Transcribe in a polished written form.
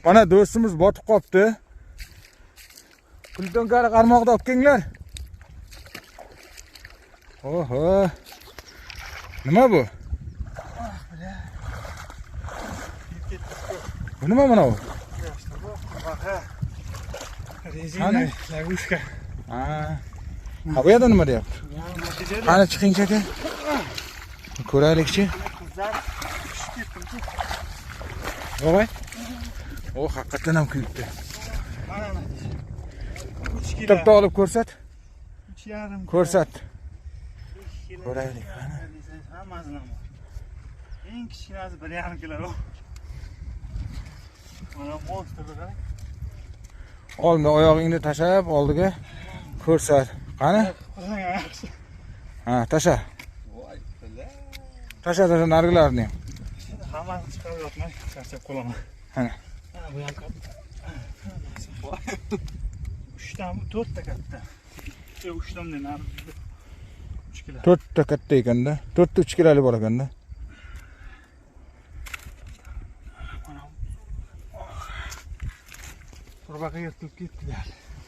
Mana do'stimiz botib qolibdi. Plitonkani qarmoqda olib kelinglar. Oho. Nima bu? Bu nima mana bu? Rezina, lagushka. Ha. Ha, bu yerda nima deyapti? Qani chiqingchi aka. Ko'raylikchi. Voy. O, haqiqatan ham kuyibdi. Bitta olib ko'rsat. 3,5. Ko'rsat. Ko'raylik, qani. Hammasidan bor. Eng kichkinasi 1,5 kilo. Mana monsterni qarang. Olma, oyog'ingni tashlab oldiga ko'rsat. Qani? Ha, tasha. Tasha, tasha nargilarni ham. Hammasini chiqarib yotmay, charchab qolaman. Qani. Ha, bu ham katta. 3tami, 4ta katta. 3tamdan nari 3 kilo. 4ta katta ekanda. 4ta 3 kiloli bor ekanda. Qurbaqa yirtilib ketdi.